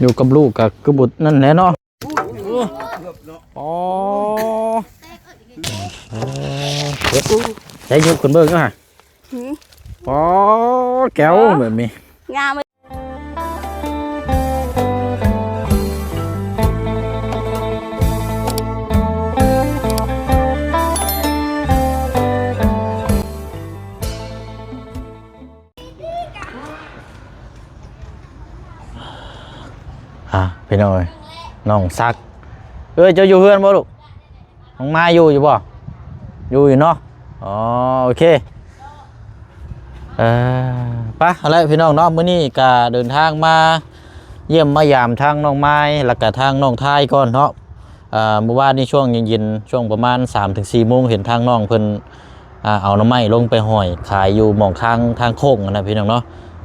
ຢູ່ກັບລູກກໍຄືບຸດນັ້ນແຫຼະເນາະ. ອໍ ເອີ ໃຊ້ຍົກຂຶ້ນເບິ່ງເນາະ. ຫືມ ອໍ ແກ້ວແບບນີ້ ງາມ. ອ່າ ພີ່ນ້ອງເອີຍ ນ້ອງສັກ ເອີຍ ເຈົ້າຢູ່ເຮືອນບໍ່ລູກ? ນ້ອງມາຍຢູ່ ຢູ່ບໍ່? ຢູ່ ຢູ່ເນາະ. ອໍ ໂອເຄ ເອີ ໄປ ເອົາລະພີ່ນ້ອງເນາະ ມື້ນີ້ກະເດີນທາງມາຢ້ຽມມາຢາມທາງນ້ອງມາຍ ແລ້ວກະທາງນ້ອງທາຍກ່ອນເນາະ. ເອີ ມື້ວານນີ້ຊ່ວງເຢັນໆ ຊ່ວງປະມານສາມເຖິງສີ່ໂມງ ເຫັນທາງນ້ອງເພິ່ນ ອ່າ ເອົາໜໍ່ໄມ້ລົງໄປຫ້ອຍຂາຍຢູ່ໝ່ອງທາງ ທາງໂຄ້ງຫັ້ນນະພີ່ນ້ອງເນາະ.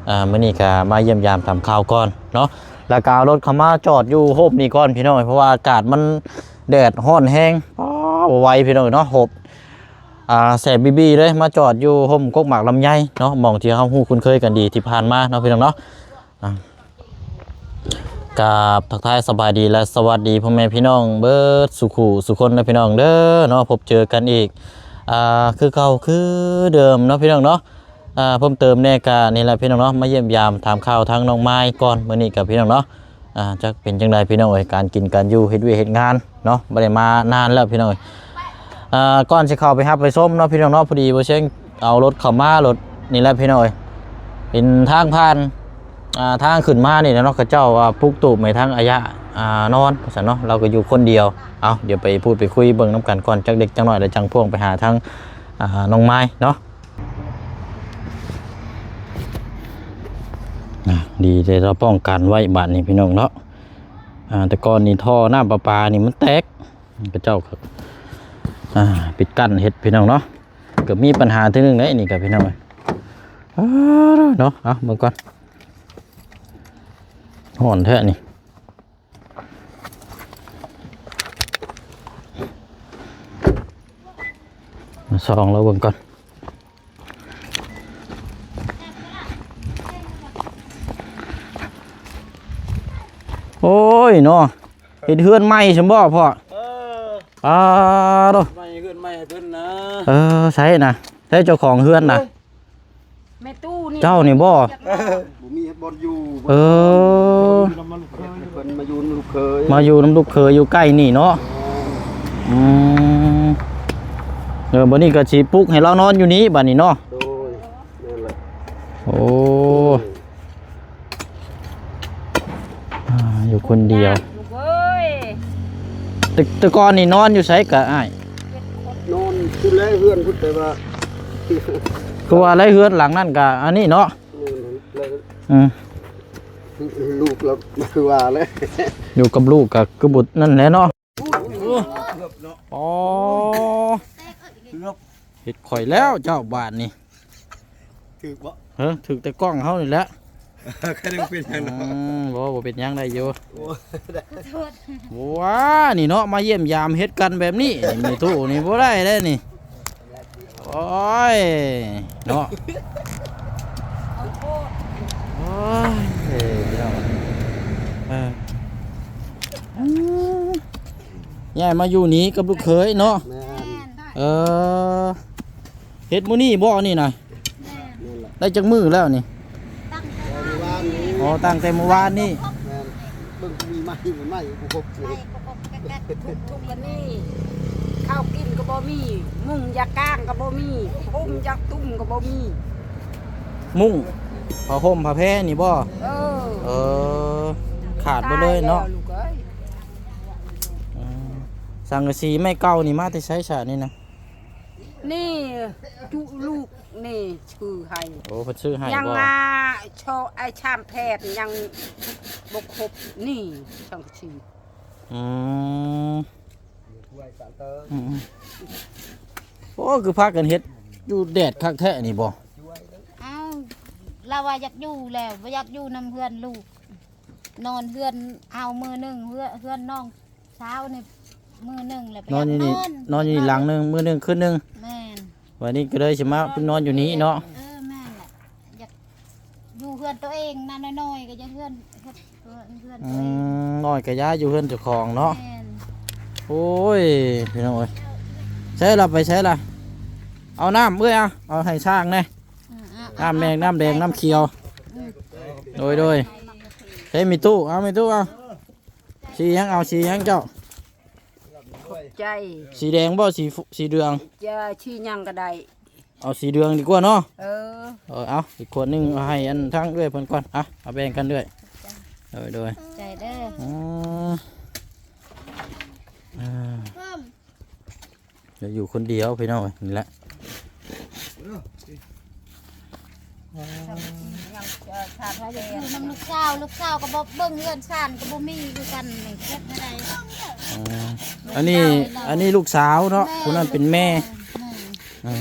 ອ່າ ມື້ນີ້ກະມາຢ້ຽມຢາມຖາມຂ່າວກ່ອນເນາະ ແລ້ວກະເອົາລົດເຂົ້າມາຈອດຢູ່ຮົ່ມນີ້ກ່ອນພີ່ນ້ອງ ເພາະວ່າອາກາດມັນແດດຮ້ອນແຮງ ອໍ ບໍ່ໄຫວພີ່ນ້ອງເນາະ. ຮົ່ມ ອ່າ ແສບບີໆເລີຍ ມາຈອດຢູ່ຮົ່ມກົກໝາກລຳໄຍເນາະ ໝ່ອງທີ່ເຮົາຮູ້ຄຸ້ນເຄີຍກັນດີທີ່ຜ່ານມາເນາະ ພີ່ນ້ອງເນາະ. ອ່າ ກາບທັກທາຍສະບາຍດີ ແລະ ສະຫວັດດີພໍ່ແມ່ພີ່ນ້ອງເບິດສູ່ຄູ່ສູ່ຄົນເດີພີ່ນ້ອງເດີເນາະ. ພົບເຈີກັນອີກ ອ່າ ຄືເກົ່າຄືເດີມເນາະ ພີ່ນ້ອງເນາະ. ອ່າ ເພີ່ມເຕີມແດ່ກະນີ້ແຫຼະພີ່ນ້ອງເນາະ ມາຢ້ຽມຢາມຖາມຂ່າວທາງນ້ອງມາຍກ່ອນ ມື້ນີ້ກະພີ່ນ້ອງເນາະ. ອ່າ ຈັກເປັນຈັ່ງໃດພີ່ນ້ອງເອີຍ ການກິນການຢູ່ ເຮັດວຽກເຮັດງານເນາະ ບໍ່ໄດ້ມານານແລ້ວພີ່ນ້ອງເອີຍ. ອ່າ ກ່ອນຊິເຂົ້າໄປຮັບໄປຊົມເນາະ ພີ່ນ້ອງເນາະ ພໍດີບໍ່ເຊງເອົາລົດເຂົ້າມາ ລົດນີ້ແຫຼະພີ່ນ້ອງເອີຍ ເປັນທາງຜ່ານ ອ່າ ທາງຂຶ້ນມານີ້ແຫຼະເນາະ. ເຂົາເຈົ້າວ່າປຸກຕູບໃຫ້ທາງອາຍະ ອ່າ ນອນວ່າຊັ້ນເນາະ ລາວກໍຢູ່ຄົນດຽວ. ເອົາ ດຽວໄປພູດໄປຄຸຍເບິ່ງນຳກັນກ່ອນ ຈັກເລັກຈັກນ້ອຍ ແລ້ວຈັ່ງພ່ວງໄປຫາທາງ ອ່າ ນ້ອງມາຍເນາະ. ອ່າ ດີແຕ່ເຮົາປ້ອງກັນໄວ້ບາດນີ້ພີ່ນ້ອງເນາະ. ອ່າ ແຕ່ກ່ອນນີ້ທໍ່ນ້ຳປະປານີ້ມັນແຕກ ເຂົາເຈົ້າກໍ ອ່າ ປິດກັ້ນເຮັດພີ່ນ້ອງເນາະ. ກໍມີບັນຫາເທື່ອໜຶ່ງເດ້ນີ້ກໍພີ່ນ້ອງເອີຍ. ອ້າ ເນາະ ເອົາເບິ່ງກ່ອນ ຮ້ອນແທ້ນີ້. ມາສ່ອງລາວເບິ່ງກ່ອນ. ໂອ້ຍເນາະ ເຮັດເຮືອນໃໝ່ຊັ້ນບໍ່ພໍ່? ເອີ ອາໂທ້ ໃໝ່ ເຮືອນໃໝ່ໃຫ້ເພິ່ນນະ. ເອີ ໃສນະ ໃສເຈົ້າຂອງເຮືອນນະ? ແມ່ຕູ້ນີ້ ເຈົ້ານີ້ບໍ່? ບໍ່ມີບ່ອນຢູ່. ເອີ ເພິ່ນມາຢູ່ນຳລູກເຂີຍ ມາຢູ່ນຳລູກເຂີຍຢູ່ໃກ້ນີ້ເນາະ. ອືມ ເອີ ບັດນີ້ກໍຊິປຸກໃຫ້ລາວນອນຢູ່ນີ້ບັດນີ້ເນາະ. ໂດຍ ແມ່ນແຫຼະ. ໂອ້ ອ່າ ຢູ່ຄົນດຽວ ລູກເອີຍ. ແຕ່ ແຕ່ກ່ອນນີ້ນອນຢູ່ໃສກະອ້າຍ? ນອນຢູ່ໃນເຮືອນພຸ້ນ ແຕ່ວ່າ ຄືວ່າໃນເຮືອນຫຼັງນັ້ນກະອັນນີ້ເນາະ. ແມ່ນແຫຼະ. ອືມ ລູກລະຄືວ່າແຫຼະ ຢູ່ກັບລູກກະຄືບຸດນັ້ນແຫຼະເນາະ. ອໍ ເຮັດຂ້ອຍແລ້ວເຈົ້າບາດນີ້. ຖືກບໍ່? ເອີ ຖືກແຕ່ກ້ອງເຮົານີ້ແຫຼະ. ໃຄເປັນຫຍັງເນາະ. ອືມ ບໍ່ ບໍ່ເປັນຫຍັງ ໄດ້ຢູ່. ໂອ້ ໂອ້ ນີ້ເນາະ ມາຢ້ຽມຢາມເຮັດກັນແບບນີ້ ແມ່ຕູ້ນີ້ບໍ່ໄດ້ເດ້ນີ້. ໂອ້ຍ ເນາະ ໂອ້ຍ ເອີ ພີ່ນ້ອງ ເອີ ອືມ ຍ້າຍມາຢູ່ນີ້ກັບລູກເຂີຍເນາະ. ແມ່ນ ເອີ ເຮັດມື້ນີ້ບໍ່ນີ້ນະ? ແມ່ນ ໄດ້ຈັກມື້ແລ້ວນີ້? ຕັ້ງແຕ່ມື້ວານນີ້. ອໍ ຕັ້ງແຕ່ມື້ວານນີ້. ແມ່ນ ເບິ່ງມີໄມ້ ມີໄມ້ບໍ່ຄົບເລີຍ. ທຸກໆ ອັນນີ້ ເຂົ້າກິນກໍບໍ່ມີ ມຸ້ງຢາກາງກໍບໍ່ມີ ພຸ້ມຢາກຕຸ້ມກໍບໍ່ມີ. ມຸ້ງ ຜ້າຫົ່ມ ຜ້າແພນີ້ບໍ່? ເອີ ເອີ ຂາດເບິດເລີຍເນາະ. ຕາຍແລ້ວລູກເອີຍ. ອືມ ສັງກະສີໄມ້ເກົ່ານີ້ມາແຕ່ໃສຊະນີ້ນະ? ນີ້ຈຸລູກນີ້ຊື້ໃຫ້. ໂອ້ ເພິ່ນຊື້ໃຫ້ ຍັງບໍ່? ອ່າ ຊໍໄອ້ຊາມແຜ່ນຍັງບໍ່ຄົບນີ້ ສັງກະສີ. ອືມ ອືມ ໂອ້ ຄືພາກັນເຮັດຢູ່ແດດຄັກແທ້ນີ້ບໍ່? ເອົ້າ ລາວວ່າຢາກຢູ່ແລ້ວ ບໍ່ຢາກຢູ່ນຳເຮືອນລູກ ນອນເຮືອນເຮົາມື້ໜຶ່ງ ເຮືອນ ເຮືອນນ້ອງ ເຊົ້ານີ້ມື້ໜຶ່ງແລ້ວ ນອນຢູ່ນີ້ ນອນຢູ່ນີ້ຫຼັງໜຶ່ງ ມື້ໜຶ່ງຄືນໜຶ່ງ. ແມ່ນ ວັນນີ້ກໍເລີຍຊິມານອນຢູ່ນີ້ເນາະ. ເອີ ແມ່ນແຫຼະ ຢາກຢູ່ເຮືອນໂຕເອງນະ ນ້ອຍໆ ກໍຢາກເຮືອນ ເຮັດເຮືອນ ເຮືອນ ອືມ ນ້ອຍກະຍ້າຍຢູ່ເຮືອນເຈົ້າຂອງເນາະ. ແມ່ນ. ໂອ້ຍ ພີ່ນ້ອງເອີຍ ໃສລະ ໄປໃສລະ? ເອົານ້ຳເອື້ອຍ ເອົາ ເອົາໃຫ້ຊ້າງແດ່. ອືມ ອືມ ນ້ຳແດງ ນ້ຳແດງ ນ້ຳຂຽວ. ອືມ ໂດຍ ໂດຍ. ໃສມີຕູ້? ເອົາ ມີຕູ້ ເອົາ. ສີຫຍັງ? ເອົາສີຫຍັງເຈົ້າ? ຂອບໃຈ. ສີແດງບໍ່? ສີ ສີເດືອງ? ຈະ ສີຫຍັງກະໄດ້. ເອົາສີເດືອງດີກວ່າເນາະ. ເອີ ເອີ ເອົາອີກຂວດໜຶ່ງ ເອົາໃຫ້ອັນທາງເອື້ອຍເພິ່ນກ່ອນ. ອ່ະ ເອົາແບ່ງກັນເອື້ອຍ. ໂດຍ ໂດຍ. ຂອບໃຈເດີ. ອືມ ອ່າ ດຽວຢູ່ຄົນດຽວພີ່ນ້ອງເອີຍ ນີ້ແຫຼະ. ຢູ່ນຳລູກສາວ ລູກສາວກະບໍ່ເບິ່ງເຮືອນຊານ ກະບໍ່ມີຄືກັນ ນີ້ເຮັດແນວໃດ. ອໍ ອັນນີ້ ອັນນີ້ລູກສາວເນາະ. ແມ່ນ. ຜູ້ນັ້ນເປັນແມ່. ແມ່ນ.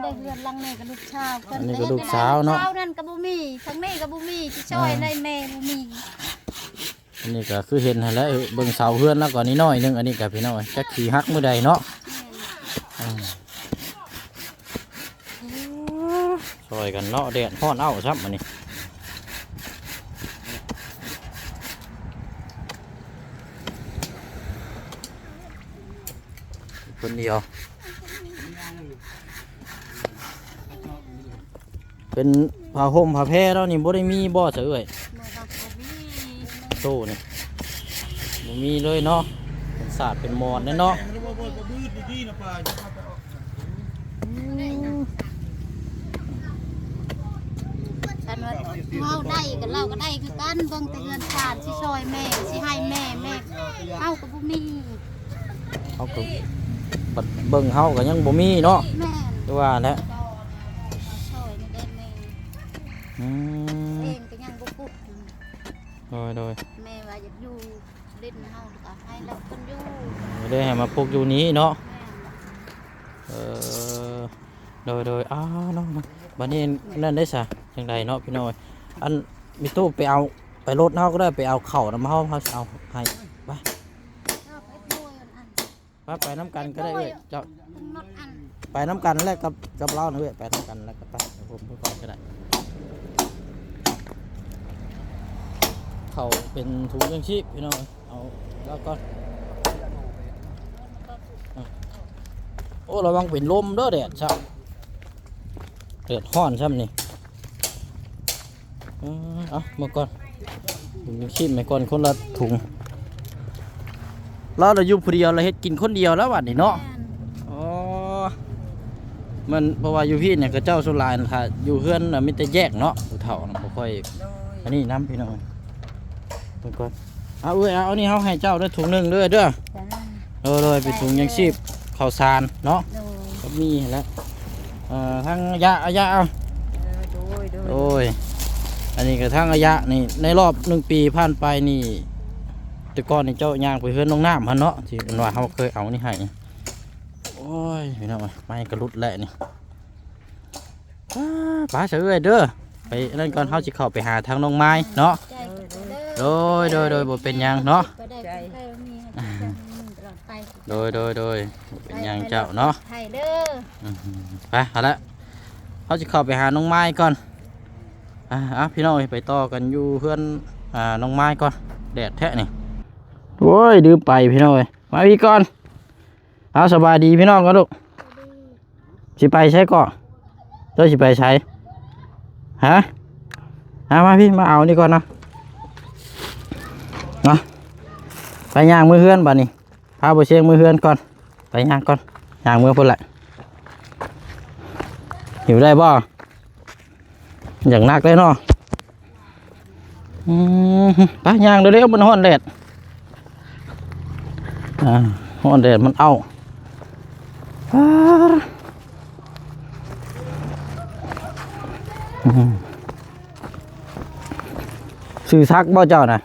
ອືມ ເຮືອນຫຼັງນີ້ກະລູກສາວເພິ່ນ. ອັນນີ້ກະລູກສາວເນາະ. ເຮືອນນັ້ນກະບໍ່ມີ ທາງນີ້ກະບໍ່ມີ ຊິຊ່ອຍ ອ່າ ໃນແມ່ບໍ່ມີ. ອັນນີ້ກະຄືເຫັນຫັ້ນແຫຼະ ເບິ່ງເສົາເຮືອນລາວກະນ້ອຍໆໜຶ່ງ. ອັນນີ້ກະພີ່ນ້ອງ ຈັກຊິຫັກມື້ໃດເນາະ. ແມ່ນ. ອືມ ຊ່ອຍກັນເນາະ ແດດຮ້ອນເອົ້າຊ້ຳອັນນີ້ ຄົນດຽວ. ເປັນຜ້າຫົ່ມຜ້າແພລາວນີ້ບໍ່ໄດ້ມີບໍ່ຊະເອື້ອຍ? ບໍ່ ບໍ່ມີ ໂຕນີ້ ບໍ່ມີເລີຍເນາະ ເປັນສາດເປັນໝອນແດ່ເນາະ. ອືມ ຄັນວ່າເຮົາໄດ້ກະ ລາວກະໄດ້ຄືກັນ ເບິ່ງແຕ່ເຮືອນຊານ ຊິຊ່ອຍແມ່ ຊິໃຫ້ແມ່ ແມ່ ເຮົາກະບໍ່ມີ. ເຮົາກະ ບັດເບິ່ງເຮົາກະຍັງບໍ່ມີເນາະ. ແມ່ນ. ຄືວ່າແຫຼະ ຊ່ອຍແດ່ແມ່. ອືມ ເອງກະຍັງບໍ່ປຸກ. ໂດຍ ໂດຍ. ແມ່ວ່າຢາກຢູ່ຫຼິ້ນເຮົາ ກະໃຫ້ລາວເພິ່ນຢູ່ ເລີຍໃຫ້ມາປຸກຢູ່ນີ້ເນາະ. ແມ່ນ. ເອີ ໂດຍ ໂດຍ. ອ້າວ ນ້ອງ ບັດນີ້ນັ້ນໄດ້ສະ ຈັ່ງໃດເນາະພີ່ນ້ອງ. ອັນມີຕູ້ໄປເອົາ ໄປລົດເຮົາກະໄດ້ ໄປເອົາເຂົ້ານຳເຮົາ ເຮົາຊິເອົາໃຫ້. ໄປ ໄປ ໄປນຳກັນກະໄດ້ເອື້ອຍ ເຈົ້າ ໄປນຳກັນແຫຼະ ກັບ ກັບລາວນະເອື້ອຍ ໄປນຳກັນແຫຼະ ກະໄປ ເອົາຜົມໄປກ່ອນກະໄດ້. ເຂົ້າເປັນຖົງຍັງຊີບພີ່ນ້ອງ ເອົາລາວກ່ອນ. ໂອ້ ລະວັງເປັນລົມເດີ ແດດຊ້ຳ ແດດຮ້ອນຊ້ຳນີ້. ເອີ ເອົາມາກ່ອນ ມີຄຣີມໃຫ້ກ່ອນຄົນລະຖົງ. ລາວລະຢູ່ຜູ້ດຽວ ລະເຮັດກິນຄົນດຽວແລ້ວບັດນີ້ເນາະ. ແມ່ນ. ອໍ ມັນ ເພາະວ່າຢູ່ພີ້ນີ້ເຂົາເຈົ້າສ່ວນຫຼາຍ ຖ້າຢູ່ເຮືອນນະມີແຕ່ແຍກເນາະ ຜູ້ເຖົ້ານະບໍ່ຄ່ອຍ ໂດຍ ອັນນີ້ນຳພີ່ນ້ອງ. ເບິ່ງກ່ອນ ເອົາເອື້ອຍ ເອົາ ອັນນີ້ເຮົາໃຫ້ເຈົ້າເດີ ຖົງໜຶ່ງເດີ ເດີ. ຈ້າ ເອີ ໂດຍ ເປັນຖົງຍັງຊີບ ເຂົ້າສານເນາະ. ໂດຍ ກະມີຫັ້ນແຫຼະ. ເອີ ທັງຢາ ເອົາຢາ ເອົາ. ເອີ ໂດຍ ໂດຍ ໂດຍ. ອັນນີ້ກະທັງຢານີ້ ໃນລອບໜຶ່ງປີຜ່ານໄປນີ້ ແຕ່ກ່ອນນີ້ເຈົ້າຍ່າງໄປເຮືອນນ້ອງນ້ຳຫັ້ນເນາະ ທີ່ວ່າເຮົາເຄີຍເອົານີ້ໃຫ້. ໂອ້ຍ ພີ່ນ້ອງເອີຍ ໄມ້ກະຫຼຸດແຫຼະນີ້. ໄປຊະເອື້ອຍເດີ ໄປອັນນັ້ນກ່ອນ ເຮົາຊິເຂົ້າໄປຫາທາງນ້ອງມາຍເນາະ. ໂດຍ ໂດຍ ໂດຍ ບໍ່ເປັນຫຍັງເນາະ. ໂດຍ ໂດຍ ໂດຍ ບໍ່ເປັນຫຍັງເຈົ້າເນາະ. ອືມ ໄປ ຫັ້ນລະ ເຮົາຊິເຂົ້າໄປຫານ້ອງມາຍກ່ອນ. ອ່າ ພີ່ນ້ອງເອີຍ ໄປຕໍ່ກັນຢູ່ເຮືອນ ອ່າ ນ້ອງມາຍກ່ອນ. ແດດແທ້ນີ້ ໂອ້ຍ ລືມໄປພີ່ນ້ອງເອີຍ ມາພີ້ກ່ອນ. ເອົາ ສະບາຍດີພີ່ນ້ອງກ່ອນລູກ. ຊິໄປໃສເກາະ? ເຈົ້າຊິໄປໃສ? ຮະ? ເອົາ ມາພີ້ ມາເອົານີ້ກ່ອນເນາະ. ເນາະ ໄປຍ່າງເມືອເຮືອນບາດນີ້ ພາບໍ່ຊຽງເມືອເຮືອນກ່ອນ. ໄປຍ່າງກ່ອນ ຍ່າງເມືອພຸ້ນແຫຼະ. ຫິວໄດ້ບໍ່? ຢ່າງໜັກເລີຍເນາະ. ອືມ ໄປຍ່າງເລັວໆ ມັນຮ້ອນແດດ. ອ່າ ຮ້ອນແດດມັນເອົ້າ. ອືມ ຊື່ສັກບໍ່ເຈົ້ານະ?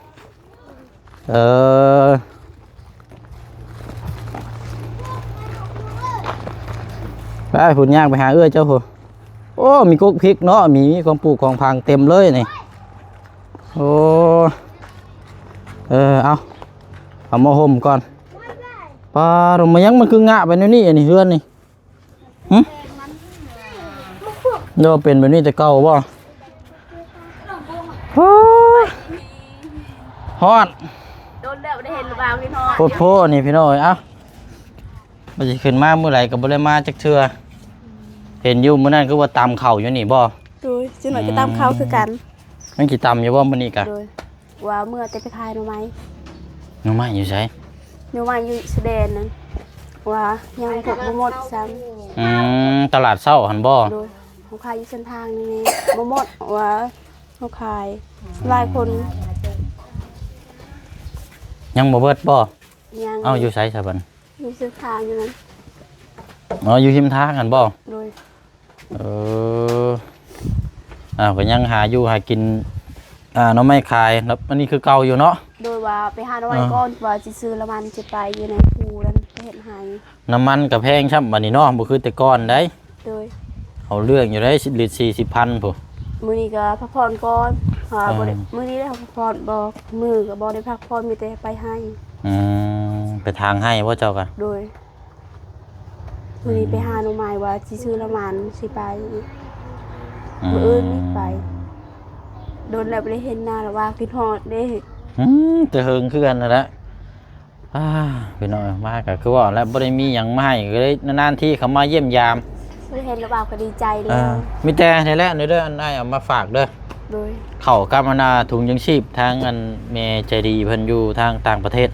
ເອີ ໄປພຸ້ນ ຍ່າງໄປຫາເອື້ອຍເຈົ້າພຸ້ນ. ໂອ້ ມີກົກພິກເນາະ ມີ ມີຂອງປູກຂອງຝັງເຕັມເລີຍນີ້. ໂອ້ ເອີ ເອົາ ເອົາມາຫົ່ມກ່ອນ. ປາດ ມາຫຍັງມັນຄືງະໄປແນວນີ້ ອັນນີ້ເຮືອນນີ້. ຫຶ? ເນາະ ເປັນແບບນີ້ແຕ່ເກົ່າບໍ່? ໂອ້ຍ ຮອດ ໂດນແລ້ວບໍ່ໄດ້ເຫັນລະບ່າວ ຄິດຮອດ ໂພດໂພນີ້ພີ່ນ້ອງເອີຍ. ເອົ້າ ວ່າຊິຂຶ້ນມາມື້ໃດກໍບໍ່ໄດ້ມາຈັກເທື່ອ. ເຫັນຢູ່ມື້ນັ້ນຄືວ່າຕຳເຂົ້າຢູ່ນີ້ບໍ່? ໂດຍ ຈັກໜ້ອຍກໍຕຳເຂົ້າຄືກັນ. ອືມ ຍັງຊິຕຳຢູ່ບໍ່ມື້ນີ້ກະ? ໂດຍ ວ່າເມື່ອແຕ່ໄປຂາຍໜໍ່ໄມ້. ໜໍ່ໄມ້ຢູ່ໃສ? ໜໍ່ໄມ້ຢູ່ຊາຍແດນນັ້ນ ວ່າຍັງພວກບໍ່ໝົດຊ້ຳ. ອືມ ຕະຫຼາດເຊົ້າຫັ້ນບໍ່? ໂດຍ ເຮົາຂາຍຢູ່ເສັ້ນທາງນີ້ ບໍ່ໝົດ ວ່າເຮົາຂາຍຫຼາຍຄົນ. ຍັງບໍ່ເບິດບໍ່? ຍັງ. ເອົ້າ ຢູ່ໃສຊະບັດ? ຢູ່ເສັ້ນທາງຢູ່ນັ້ນ. ອໍ ຢູ່ຮິມທາງຫັ້ນບໍ່? ໂດຍ. ເອີ ອ້າວ ກໍຍັງຫາຢູ່ຫາກິນ ອ່າ ໜໍ່ໄມ້ຂາຍ ແລ້ວອັນນີ້ຄືເກົ່າຢູ່ເນາະ? ໂດຍ ວ່າໄປຫາໜໍ່ໄມ້ ເອີ ກ່ອນ ວ່າຊິຊື້ລະມັນຊິໄປຢູ່ໃນພູນັ້ນໄປເຮັດໄຮ່. ນ້ຳມັນກໍແພງຊ້ຳບັດນີ້ເນາະ ບໍ່ຄືແຕ່ກ່ອນໃດ. ໂດຍ ເອົາເລື່ອງຢູ່ເດ້ ລິດສີ່ສິບພັນພຸ້ນ. ມື້ນີ້ກໍພັກຜ່ອນກ່ອນ ເພາະວ່າ ເອີ ບໍ່ໄດ້ ມື້ນີ້ໄດ້ພັກຜ່ອນບໍ່ ມື້ກໍບໍ່ໄດ້ພັກຜ່ອນ ມີແຕ່ໄປໄຮ່. ອືມ ໄປທາງໄຮ່ບໍ່ເຈົ້າກະ? ໂດຍ. ມື້ນີ້ໄປຫາໜໍ່ໄມ້ວ່າຊິຊື້ນ້ຳມັນຊິໄປ ອືມ ມື້ອື່ນນີ້ໄປ. ໂດນແລ້ວບໍ່ໄດ້ເຫັນໜ້າລະບ່າວ ຄິດຮອດເດ້. ອືມ ແຕ່ເຫິງຄືກັນຫັ້ນແຫຼະ. ອ້າ ພີ່ນ້ອງ ມາກໍຄືວ່າແຫຼະ ບໍ່ໄດ້ມີຫຍັງມາໃຫ້ ກໍເລີຍນານໆທີເຂົ້າມາຢ້ຽມຢາມ. ໄດ້ເຫັນລະບ່າວກໍດີໃຈແລ້ວ. ເອີ ມີແຕ່ນີ້ແຫຼະ ນີ້ເດີ ອັນອ້າຍເອົາມາຝາກເດີ. ໂດຍ. ເຂົ້າກັບອັນນ່າ ທຸງຍັງຊີບ ທາງອັນແມ່ໃຈດີເພິ່ນຢູ່ທາງຕ່າງປະເທດ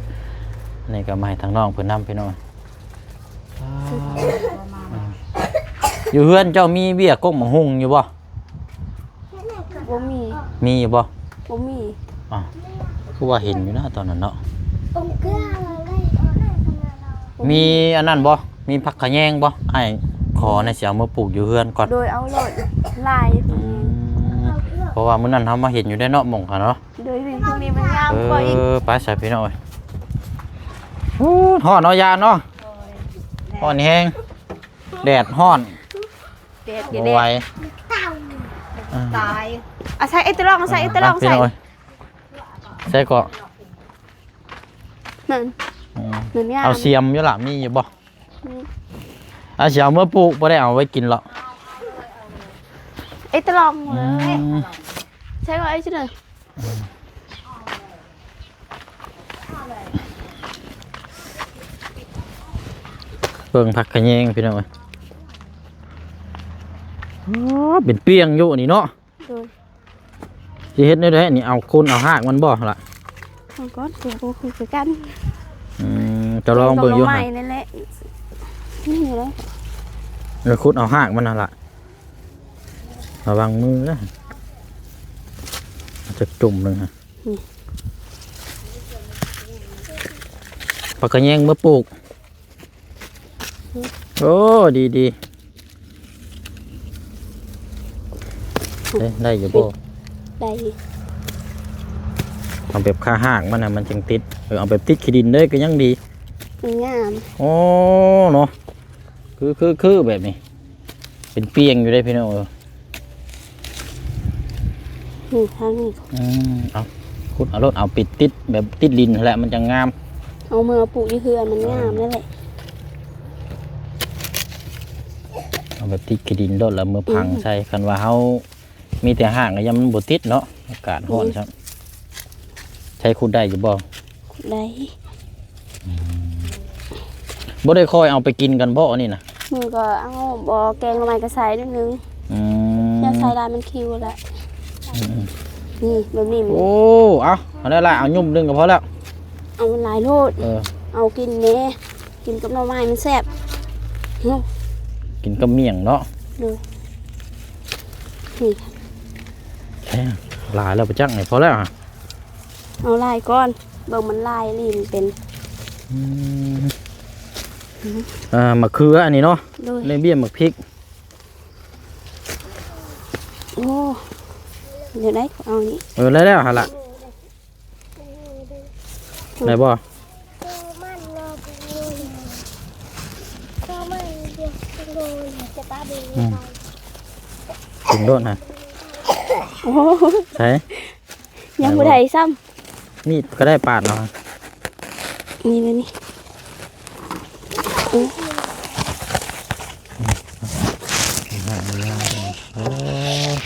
ນີ້ກໍມາໃຫ້ທາງນ້ອງເພິ່ນນຳ ພີ່ນ້ອງ. ຢູ່ເຮືອນເຈົ້າມີເບ້ຍກົກໝາກຫຸ່ງຢູ່ບໍ່? ບໍ່ມີ. ມີຢູ່ບໍ່? ບໍ່ມີ. ອ້າວ ຄືວ່າເຫັນຢູ່ນະຕອນນັ້ນເນາະ. ມີອັນນັ້ນບໍ່? ມີຜັກຂະແຍງບໍ່? ອ້າຍຂໍແດ່ ຊິເອົາມາປູກຢູ່ເຮືອນກ່ອນ. ໂດຍ ເອົາໂລດ ຫຼາຍ. ອືມ ເພາະວ່າມື້ນັ້ນເຮົາມາເຫັນຢູ່ເດ້ເນາະ ໝ່ອງຫັ້ນເນາະ. ໂດຍ ພວກນີ້ມັນງາມກວ່າອີກ. ເອີ ໄປຊະພີ່ນ້ອງເອີຍ. ໂອ້ ຮ້ອນເນາະ ຢ້ານເນາະ. ໂດຍ. ຮ້ອນແຮງ ແດດຮ້ອນ ແດດ ບໍ່ໄຫວ. ຕາຍ. ອາ ໃສ່ເອຕະລອງ ໃສ່ເອຕະລອງ ໃສ່ ໃສ່ເກາະ ນັ້ນ. ອືມ ນັ້ນ ເອົາສຽມຢູ່ລະ ມີຢູ່ບໍ່? ອືມ ອາ ຊິເອົາເມືອປູກ ບໍ່ໄດ້ເອົາໄວ້ກິນເລາະ. ເອຕະລອງເລີຍ. ອືມ ໃສ່ເກາະ ເອີຍ ຊິເດີ. ເບິ່ງຜັກຂະແຍງພີ່ນ້ອງເອີຍ. ອໍ ເປັນປ່ຽງຢູ່ນີ້ເນາະ. ໂດຍ. ຊິເຮັດແນວໃດນີ້? ເອົາໂຄນເອົາຮາກມັນບໍ່ລະ? ເອົາກ່ອນ ກໍບໍ່ຮູ້ຄືກັນ. ອືມ ຈະລອງເບິ່ງຢູ່ຫັ້ນ. ແກງກັບໜໍ່ໄມ້ນັ້ນແຫຼະ. ນີ້ແຫຼະ. ເອີ ຂຸດເອົາຮາກມັນຫັ້ນລະ. ລະວັງມືເດີ ຈັກຈຸ່ມໜຶ່ງ. ນີ້ ຜັກຂະແຍງມາປູກ. ໂອ້ ດີໆ. ເອີ ໄດ້ຢູ່ບໍ່? ໄດ້. ເອົາແບບຄາຮາກມັນນະ ມັນຈຶ່ງຕິດ. ເອີ ເອົາແບບຕິດຂີ້ດິນເລີຍກໍຍັງດີ. ມັນງາມ. ໂອ້ ເນາະ. ຄື ຄື ຄືແບບນີ້ ເປັນປ່ຽງຢູ່ເດ້ພີ່ນ້ອງເອີຍ. ນີ້ທາງນີ້. ອືມ ເອົາ ຂຸດເອົາໂລດ ເອົາໄປຕິດແບບຕິດດິນຫັ້ນແຫຼະ ມັນຈັ່ງງາມ. ເອົາເມືອປູກຢູ່ເຮືອນມັນງາມນັ້ນແຫຼະ. ເອົາແບບຕິດຂີ້ດິນໂລດ ແລ້ວເມືອຝັງໃສ່. ອືມ ຄັນວ່າເຮົາ ມີແຕ່ຮາກ ກໍຢ້ານມັນບໍ່ຕິດເນາະ ອາກາດຮ້ອນຊ້ຳ. ອືມ ໃຊ້ຂຸດໄດ້ຢູ່ບໍ່? ໄດ້. ອືມ ບໍ່ໄດ້ຄ່ອຍເອົາໄປກິນກັນບໍ່ອັນນີ້ນະ? ມື້ກໍເອົາ ບໍ່ ແກງໜໍ່ໄມ້ກໍໃສ່ໜ້ອຍໜຶ່ງ. ອືມ ຢ່າໃສ່ຫຼາຍ ມັນຄິວລະ. ອືມ ນີ້ແບບນີ້. ໂອ້ ເອົາ ເອົາໄດ້ລະ ເອົາຫຍຸ້ມໜຶ່ງກໍພໍແລ້ວ. ເອົາຫຼາຍໂລດ. ເອີ ເອົາກິນແດ່ ກິນກັບໜໍ່ໄມ້ມັນແຊບ. ຫື ກິນກັບໝ້ຽງເນາະ. ໂດຍ. ນີ້ ເອີ ຫຼາຍແລ້ວປະຈັກນີ້ ພໍແລ້ວ. ເອົາຫຼາຍກ່ອນ ເບິ່ງມັນຫຼາຍອີ່ຫຼີມັນເປັນ. ອືມ ອ່າ ມະເຂືອອັນນີ້ເນາະ. ໂດຍ. ໃນເບ້ຍໝາກພິກ. ໂອ້ ດຽວໄດ້ ເອົານີ້. ເອີ ໄດ້ແລ້ວຫັ້ນລະ. ໄດ້ບໍ່? ອືມ ກິນໂລດນະ. ໂອ້ ໃສ? ຍັງບໍ່ໄດ້ຊ້ຳ. ມີດກໍໄດ້ປາດເອົາ. ນີ້ ນີ້ ນີ້. ເອີ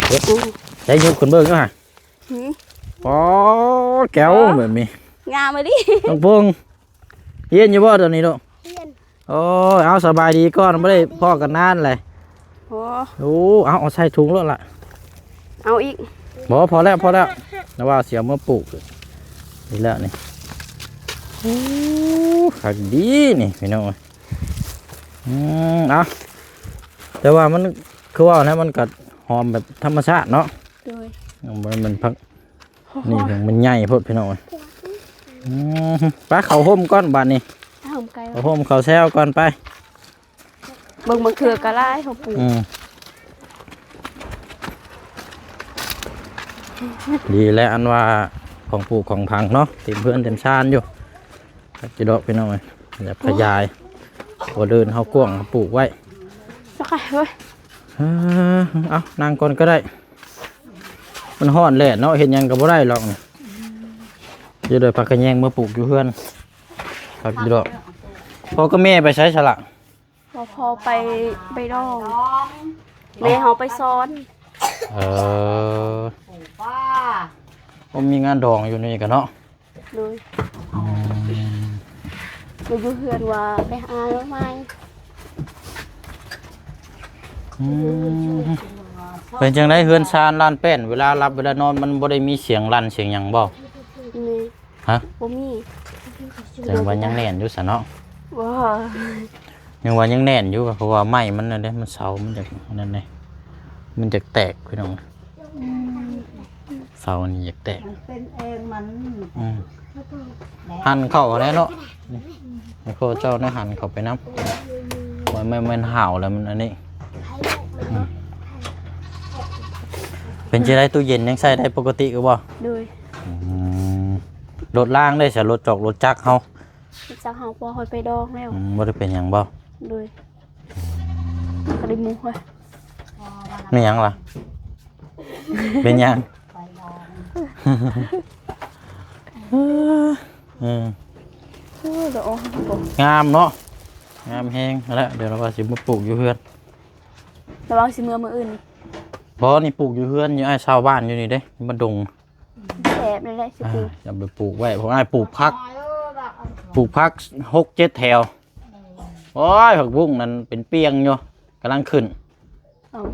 ເອີ ເອີ ໃຊ້ຍົກຂຶ້ນເບິ່ງເນາະ. ຫື ອໍ ແກ້ວແບບນີ້ ງາມອີ່ຫຼີ ນ້ອງພົງ ເຢັນຢູ່ບໍ່ຕອນນີ້ລູກ? ເຢັນ. ໂອ້ຍ ເອົາ ສະບາຍດີກ່ອນ ບໍ່ໄດ້ພໍ້ກັນນານແຫຼະ. ໂອ້ ໂອ້ ເອົາ ເອົາໃສ່ຖົງໂລດລະ ເອົາອີກ. ບໍ່ ພໍແລ້ວ ພໍແລ້ວ ແຕ່ວ່າຊິເອົາມາປູກນີ້ແລ້ວນີ້. ໂອ້ ຄັກດີນີ້ພີ່ນ້ອງເອີຍ. ອືມ ເອົາ ແຕ່ວ່າມັນ ຄືວ່າແນວ ມັນກະຫອມແບບທຳມະຊາດເນາະ. ໂດຍ ມັນ ມັນຜັກ ນີ້ມັນໃຫຍ່ໂພດພີ່ນ້ອງເອີຍ. ອືມ ໄປເຂົ້າຮົ່ມກ່ອນບາດນີ້ ເຂົ້າຮົ່ມ ເຂົ້າແຊວກ່ອນໄປ. ເບິ່ງ ມະເຂືອກະຫຼາຍ ເຮົາປູກ. ອືມ ດີແລ້ວ ອັນວ່າຂອງປູກຂອງຝັງເນາະ ເຕັມເຮືອນເຕັມຊານຢູ່. ຈັກດອກພີ່ນ້ອງເອີຍ ແບບຂະຫຍາຍ ບໍ່ເດີນເຮົາກວ້າງ ເຮົາປູກໄວ້. ເອີ ເອົາ ນັ່ງກ່ອນກໍໄດ້ ມັນຮ້ອນແດດເນາະ ເຮັດຫຍັງກໍບໍ່ໄດ້ຫຼອກ. ຢູ່ໂດຍຜັກຂະແຍງມາປູກຢູ່ເຮືອນ ຄັກຢູ່ດອກ. ພໍ່ກັບແມ່ໄປໃສຊະລະ? ພໍ່ ພໍ່ໄປ ໄປດອງ ແມ່ເຮົາໄປສອນ. ເອີ ໂອ້ ມີງານດອງຢູ່ນີ້ກະເນາະ. ໂດຍ ອືມ ມາຢູ່ເຮືອນວ່າໄປຫາໃໝ່. ອືມ ເປັນຈັ່ງໃດເຮືອນຊານລ້ານແປ້ນ ເວລາຫຼັບເວລານອນ ມັນບໍ່ໄດ້ມີສຽງລັ່ນສຽງຫຍັງບໍ່? ແມ່ນ. ຮະ? ບໍ່ມີ. ແສດງວ່າຍັງແໜ້ນຢູ່ຊະເນາະ. ບໍ່ ຍັງວ່າຍັງແໜ້ນຢູ່ ເພາະວ່າໄມ້ມັນນັ້ນເດ້ ມັນເສົາມັນຈະນັ້ນເດ້ ມັນຈະແຕກພີ່ນ້ອງ. ອືມ ເສົານີ້ຢາກແຕກ ມັນເປັນເອງມັນ. ອືມ ຫັນເຂົ້າຫັ້ນແຫຼະເນາະ ໃຫ້ພໍ່ເຈົ້ານະຫັນເຂົ້າໄປນຳ ວ່າແມ່ນ ແມ່ນຫາວແລ້ວມັນອັນນີ້. ອືມ ເປັນຈັ່ງໃດ ຕູ້ເຢັນຍັງໃຊ້ໄດ້ປົກກະຕິຢູ່ບໍ່? ໂດຍ. ອືມ ລົດລາງເດ້ຊະ ລົດຈອກລົດຈັກເຮົາ? ຈັກເຮົາບໍ່ຄ່ອຍໄປດອງແລ້ວ. ອືມ ບໍ່ໄດ້ເປັນຫຍັງບໍ່? ໂດຍ ອືມ ກໍໄດ້ໝູ່ເຮີ້ຍ. ແມ່ນຫຍັງລະ? ເປັນຫຍັງ? ໄປດອງ. ເອີ ເອີ ໂອ້ຍ ດອກ ງາມເນາະ ງາມແຮງ. ຫັ້ນແຫຼະ ດຽວລາວວ່າຊິມາປູກຢູ່ເຮືອນ ລະວ່າຊິເມືອມື້ອື່ນນີ້. ບໍ່ ນີ້ປູກຢູ່ເຮືອນ ຢູ່ ອ້າຍຊາວບ້ານຢູ່ນີ້ເດ້ ບ້ານດົງ. ແຊບເລີຍແຫຼະ ຊິປູກ ອ່າ ຈະໄປປູກໄວ້ ພວກອ້າຍປູກຜັກ ປູກຜັກຫົກເຈັດແຖວ. ໂອ້ຍ ຜັກບຸ້ງນັ້ນເປັນປ່ຽງຢູ່ ກຳລັງຂຶ້ນ. ເອົາ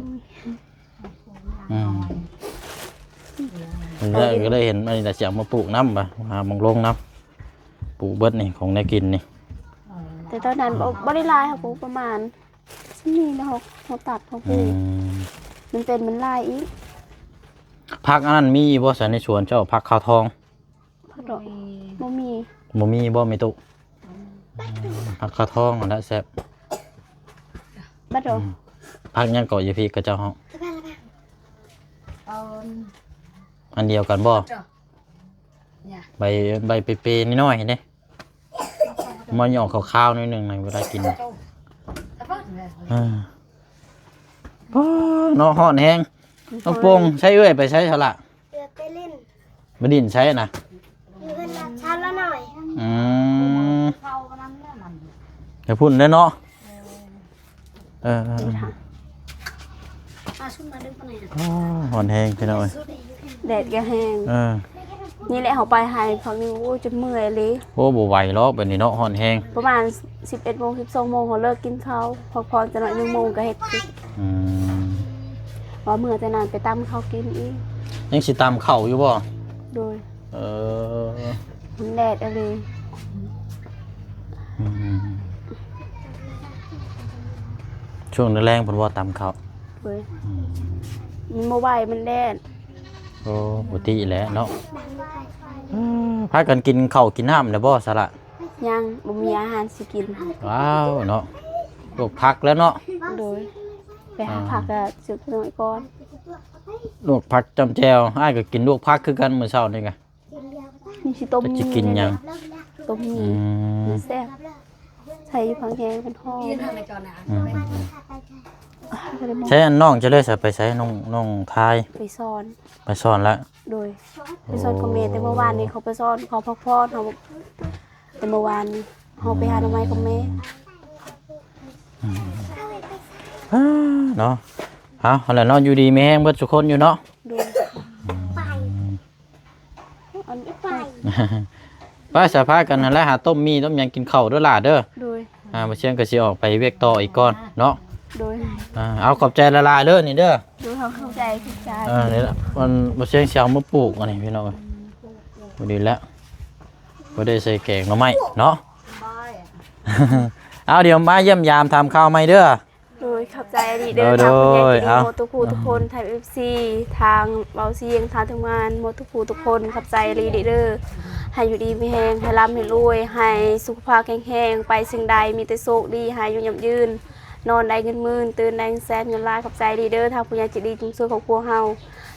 ອືມ ເອີ ກໍໄດ້ເຫັນອັນນີ້ລະ ຊິເອົາມາປູກນຳ ຫາໝ່ອງລົງນຳ ປູກເບິດນີ້ ຂອງແນວກິນນີ້. ແຕ່ຕອນນັ້ນບໍ່ ບໍ່ໄດ້ຫຼາຍ ເຮົາປູກປະມານ ນີ້ນະ ເຮົາ ເຮົາຕັດ ເຮົາປູກ. ອືມ ມັນເປັນ ມັນຫຼາຍອີກ. ຜັກອັນນັ້ນມີບໍ່ຊະໃນສວນເຈົ້າ ຜັກຂາວທອງ? ຜັກດອກ ບໍ່ມີ. ບໍ່ມີບໍ່ແມ່ຕູ້? ອືມ ຜັກຂາວທອງຫັ້ນແຫຼະແຊບ. ບັດດອກ ອືມ ຜັກຫຍັງເກາະຢູ່ພີ້ຂະເຈົ້າເຮົາ? ອັນດຽວກັນບໍ່? ໃບ ໃບເປໆນ້ອຍໆເດ້. ມັນອອກຂາວໆໜ້ອຍໜຶ່ງໃນເວລາກິນ. ເອີ ໂອ້ ເນາະ ຮ້ອນແຮງ. ນ້ອງປົງ ໃຊ້ເອື້ອຍໄປໃສຊະລະ? ເອື້ອຍໄປຫຼິ້ນ. ໄປຫຼິ້ນໃສນະ? ຢູ່ເຮືອນຊາວລະນ້ອຍ. ອືມ ແຕ່ພຸ້ນເດ້ເນາະ. ເອີ ເອີ ເອີ ອ້າ ຮ້ອນແຮງພີ່ນ້ອງເອີຍ ແດດກໍແຮງ. ເອີ ນີ້ແຫຼະ ເຮົາໄປໃຫ້ພັກໜຶ່ງ ໂອ້ຍ ຈົນເມື່ອຍເລີຍ. ໂອ້ ບໍ່ໄຫວຫຼອກແບບນີ້ເນາະ ຮ້ອນແຮງ. ປະມານສິບເອັດໂມງ ສິບສອງໂມງ ເຮົາເລີກກິນເຂົ້າ ພັກຜ່ອນຈັກໜ້ອຍ ໜຶ່ງໂມງກໍເຮັດ. ອືມ ວ່າເມື່ອແຕ່ນັ້ນໄປຕຳເຂົ້າກິນອີກ. ຍັງຊິຕຳເຂົ້າຢູ່ບໍ່? ໂດຍ. ເອີ ມັນແດດອີ່ຫຼີ. ອືມ ຊ່ວງແລງໆ ເພິ່ນວ່າຕຳເຂົ້າ. ໂດຍ. ອືມ ມັນບໍ່ໄຫວ ມັນແດດ. ໂອ້ ປົກກະຕິແຫຼະເນາະ. ເອີ ພາກັນກິນເຂົ້າກິນນ້ຳແລ້ວບໍ່ສະລະ? ຍັງ ບໍ່ມີອາຫານຊິກິນ. ວ້າວເນາະ ລວກຜັກແລ້ວເນາະ. ໂດຍ. ໄປຫາ ອ່າ ຜັກກະສຸກໜ້ອຍກ່ອນ. ລວກຜັກຈ້ຳແຈ່ວ. ອ້າຍກໍກິນລວກຜັກຄືກັນມື້ເຊົ້ານີ້ກະ. ນີ້ຊິຕົ້ມ ຈະກິນຫຍັງ? ຕົ້ມໝີ່. ອືມ ມັນແຊບ ໃສ່ຜັກແຍງເປັນຫອມ. ອືມ ໃຊ້ອັນນ້ອງເຈົ້າເລີຍ ໃສໄປໃສ ນ້ອງ ນ້ອງທາຍ? ໄປສອນ. ໄປສອນລະ? ໂດຍ. ໄປສອນກັບແມ່ ໂອ້ ແຕ່ເມື່ອວານນີ້ເຂົາໄປສອນ ເຂົາພັກຜ່ອນ ເຮົາ ແຕ່ເມື່ອວານນີ້ເຮົາໄປຫາໜໍ່ໄມ້ກັບແມ່. ອືມ ອືມ ເນາະ. ເອົາ ຫັ້ນແຫຼະເນາະ ຢູ່ດີມີແຮງເບິດທຸກຄົນຢູ່ເນາະ. ໂດຍ. ອືມ ອັນ ໄປ ໄປສະພາກັນຫັ້ນແຫຼະ ຫາຕົ້ມໝີ່ຕົ້ມຫຍັງກິນເຂົ້າເດີຫຼ້າເດີ. ໂດຍ ອ່າ ບໍ່ຊຽງກໍຊິອອກໄປວຽກຕໍ່ອີກກ່ອນເນາະ. ໂດຍ ອ່າ ເອົາຂອບໃຈຫຼາຍໆເດີນີ້ເດີ. ໂດຍ ເຮົາຂອບໃຈ ຂອບໃຈ. ອ່າ ນີ້ລະ ມັນ ບໍ່ຊຽງຊິເອົາມາປູກອັນນີ້ພີ່ນ້ອງເອີຍ. ພໍດີແລ້ວ ບໍ່ໄດ້ໃສ່ແກງໜໍ່ໄມ້ເນາະ. ເອົາ ດຽວມາຢ້ຽມຢາມຖາມຂ່າວໃໝ່ເດີ. ໂດຍ ຂອບໃຈອີ່ຫຼີເດີ ໂດຍ ທາງຜູ້ໃຫຍ່ໃຈດີ ໂດຍ ເອົາ ໝົດທຸກຜູ້ທຸກຄົນ ທາງ ເອັຟຊີ ທາງເບົາຊຽງ ທາງທີມງານ ໝົດທຸກຜູ້ທຸກຄົນ ຂອບໃຈອີ່ຫຼີເດີ ໃຫ້ຢູ່ດີມີແຮງ ໃຫ້ລ່ຳໃຫ້ລວຍ ໃຫ້ສຸຂະພາບແຂງແຮງ ໄປສິ່ງໃດມີແຕ່ໂຊກດີ ໃຫ້ອາຍຸຫຍັບຍືນ ນອນໄດ້ເງິນໝື່ນ ຕື່ນໄດ້ເງິນແສນເງິນລ້ານ ຂອບໃຈອີ່ຫຼີເດີ ທາງຜູ້ໃຫຍ່ໃຈດີ ທີ່ຊ່ວຍຄອບຄົວເຮົາ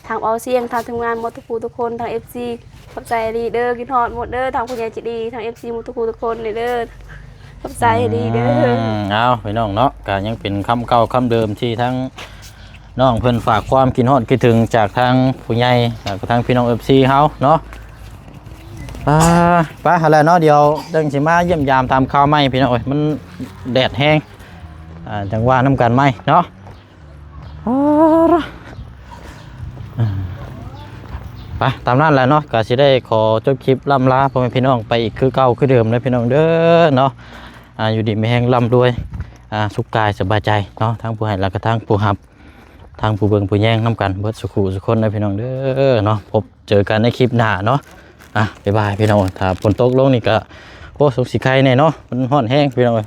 ທາງເບົາຊຽງ ທາງທີມງານ ໝົດທຸກຜູ້ທຸກຄົນ ທາງ ເອັຟຊີ ຂອບໃຈອີ່ຫຼີເດີ ຄິດຮອດໝົດເດີ ທາງຜູ້ໃຫຍ່ໃຈດີ ທາງ ເອັຟຊີ ໝົດທຸກຜູ້ທຸກຄົນເດີ ຂອບໃຈອີ່ຫຼີເດີ. ອືມ ເອົາ ພີ່ນ້ອງເນາະ ກະຍັງເປັນຄຳເກົ່າຄຳເດີມທີ່ທາງນ້ອງເພິ່ນຝາກຄວາມຄິດຮອດຄິດເຖິງຈາກທາງຜູ້ໃຫຍ່ ແລ້ວກໍທາງພີ່ນ້ອງ ເອັຟຊີ ເຮົາເນາະ. ອ່າ ໄປຫັ້ນແຫຼະເນາະ ດຽວຈັ່ງຊິມາຢ້ຽມຢາມຖາມຂ່າວໃໝ່ພີ່ນ້ອງເອີຍ ມັນແດດແຮງ ອ່າ ຈັ່ງວ່ານຳກັນໃໝ່ເນາະ. ໄປ ຕາມນັ້ນແຫຼະເນາະ ກະຊິໄດ້ຂໍຈົບຄລິບລ່ຳລາພໍ່ແມ່ພີ່ນ້ອງໄປອີກຄືເກົ່າຄືເດີມເດີພີ່ນ້ອງເດີເນາະ. ອ່າ ຢູ່ດີມີແຮງລ່ຳລວຍ ອ່າ ສຸກກາຍສະບາຍໃຈເນາະ ທັງຜູ້ໃຫ້ ແລ້ວກະທັງຜູ້ຮັບ ທັງຜູ້ເບິ່ງຜູ້ແຍງນຳກັນເບິດສູ່ຄູ່ສູ່ຄົນເດີພີ່ນ້ອງເດີເນາະ. ພົບເຈີກັນໃນຄລິບໜ້າເນາະ. ອ່າ ບາຍບາຍພີ່ນ້ອງ. ຖ້າຝົນຕົກລົງນີ້ກະ ໂອ້ ສົງຊິໄຄແນ່ເນາະ ມັນຮ້ອນແຮງພີ່ນ້ອງເອີຍ.